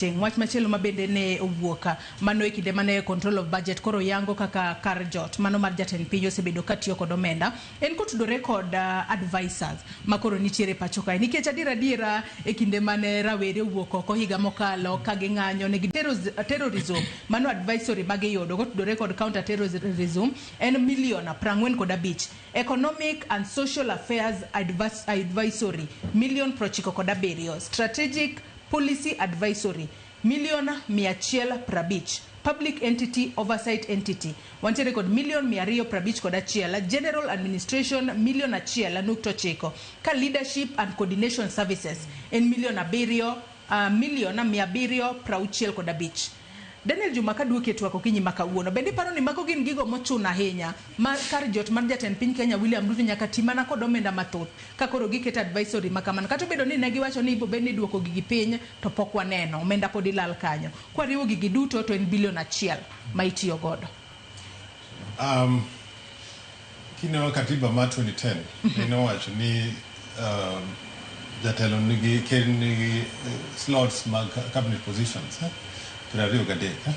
Wach machielo ma bende ne owuok mano e kinde mane control of budget koro yango kaka kar jot mano mar jatend piny osebedo katiyo kod omenda en kotudore kod advisors ma koro nitiere pacho kae, nikech adiera adiera e kinde mane rawere owuok oko higa mokalo ka ging'anyo ne gi terrorism, mano advisory magiyudo kotudore kod counter terrorism en milion 45, economic and social affairs advisory milion 97, strategic policy advisory milion 150, public entity oversight entity wantiere kod milion 251, general administration milion 1.9, ka leadership and coordination services en milion 7, milion 765. Daniel Juma, kaduoki e twak okinyi ma kawuono, bende iparo ni mago gin gigo mochuno ahinya ma kar jot mar jatend piny Kenya William Ruto nyaka ti mana kod omenda mathoth ka koro giketo advisory ma kamano, kata obedo ni ne giwacho ni ibiro bed ni iduoko gigi piny, to pok waneno omenda pod ilal kanyo? Kwariwo gigi duto to en bilion 1 ma itiyo godo. Kineno katiba mar 2010 ne owacho ni jatelo nigi, ker nigi slots mag cabinet positions 23.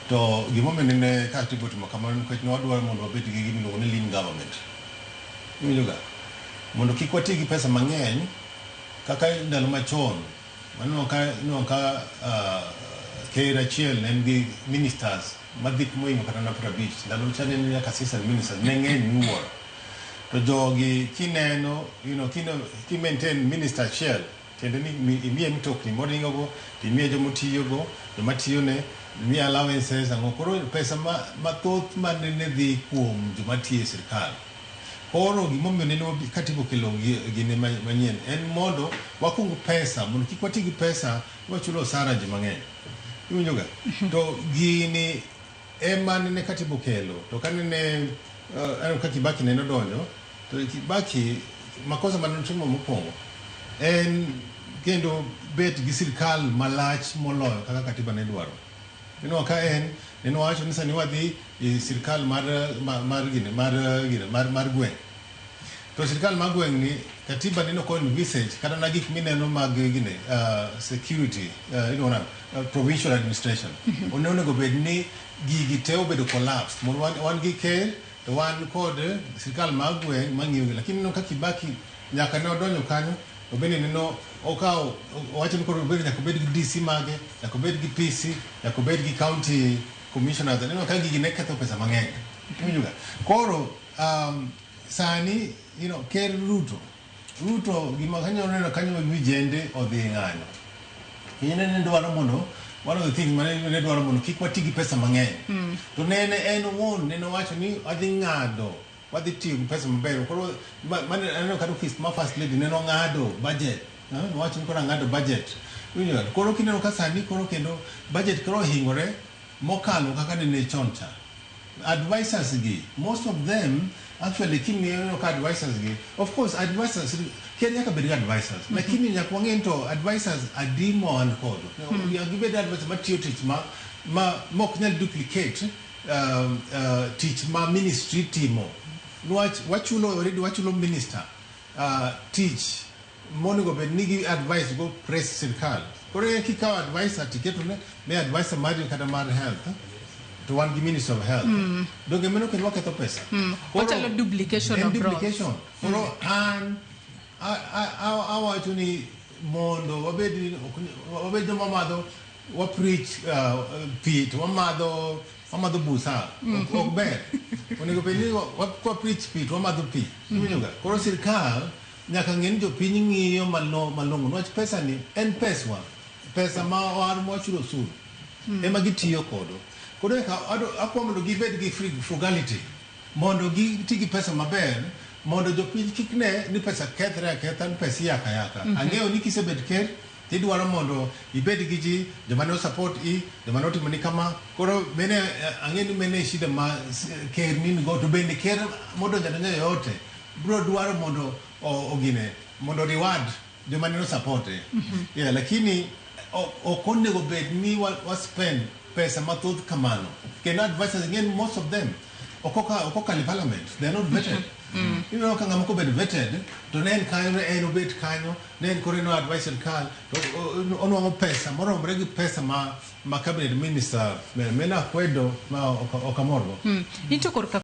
To gimomiyo nene katiba otimo kamano nikech ne wadwaro mondo wabed gi gima iluongo ni lean government. Iwinjo ga? Mondo kik wati gi pesa mang'eny kaka ndalo machon maneno ka ineno ka ker achiel ne en gi ministers madhi mohingo kata na 50. Ndalo cha ne nyaka assistant ministers ne ng'eny miwuoro. To jogi kineno kino ki maintain minister achiel, tiende ni imiye mtokni moringogo, to imiye jomotiyogo, joma tiyone, imiye allowances ang'o. Koro pesa mathoth manene dhi kuom joma tiyo e sirkal. Koro gimomiyo nene katiba okelo gine manyien en mondo wakung pesa, mondo kik wati gi pesa wachulo osara ji mang'eny. Iwinjo ga? To gini ema nene katiba okelo. To kanene aneno ka Kibaki nene odonjo, to Kibaki makosa mane otimo mokwongo en kendo bet gi sirkal malach moloyo kaka katiba ne dwaro. Ineno ka en nene owacho ni sani wadhi e sirkal mar gine mar gine mar gweng'. To sirkal mar gweng' ni katiba neno ko envisage kata na gik mineno mag gine security, iluongo nang'o, provincial administration. Onego bed ni gigi te obedo collapsed mondo wan gi ker to wan kod sirkal mar gweng' mang'iyo gi. Lakini ineno ka Kibaki nyaka ne odonjo kanyo to bende neno okawo owacho ni koro obed nyaka obed gi DC mage, nyaka obed gi PC, nyaka obed gi county commissioners. Ineno ka gigi ne ketho pesa mang'eny. Iwinjo ga? Koro sani ker Ruto gima kanyo neno kanyo vijende odhi ng'anyo. Ing'e ne dwaro mondo, one of the things mane ne dwaro mondo kik wati gi pesa mang'eny. To nene en owuon nene owacho ni wadhi ng'ado, wadhi tiyo gi pesa maber. Koro mane aneno kata ofis ma first lady nene ong'ado budget. Nowacho ni koro ang'ado budget. Iwinjo ga? Koro kineno ka sani koro kendo budget koro ohingore mokalo kaka nene chon cha. Advisors gi, most of them actually king'iyo ka advisors gi, of course advisors, ker nyaka bed gi advisors, lakini nyaka wang'e ni to advisors adi ma wan kodo. Nyaka gibed advisors matiyo tich ma mok nyal duplicate tich ma ministry timo. Niwach wachulo already, wachulo minister tich monego bed ni gi advice go press sirkal. Koro kikawo advisor tiketo ne advisor mari kata mar health, to wan gi minister of health. Donge mano kendo waketho pesa? Koro, Ochalo duplication en of roles. Duplication. Koro an awacho ni mondo wabed joma madho wa preach pi to wamadho busa ok ber. Onego bed ni kwa preach pi to wamadho pi. Iwinjo ga? Koro sirkal nyaka ng'e ni jopiny ng'iyo malong'o niwach pesa ni en peswa, pesa ma wan mwachulo osuru ema gitiyo kodo. Koro eka akwa mondo gibed gi frugality, mondo giti gi pesa maber, mondo jopiny kik ne ni pesa kethre aketha, ni pesa iyako ayaka. Ang'eyo ni kisebet ker tidwaro mondo ibed gi ji joma ne support i joma ne otimo ni kama. Koro mene ang'e ni mene shida ma ker ni go. To bende ker modonjo adonja yoyote biro dwaro mondo ogine mondo reward joma ne support e. Yeah, lakini ok onego bed ni wa spend pesa mathoth kamano. Kendo advisors, again, most of them ok okalo e parliament, they are not vetted. Ineno ka ng'ama kobed vetted to ne en kanyo ne en obet kanyo ne en koro en advice sirkal to onwang'o pesa moromore gi pesa ma cabinet minister mena kwedo ma ok amorgo. Into korka.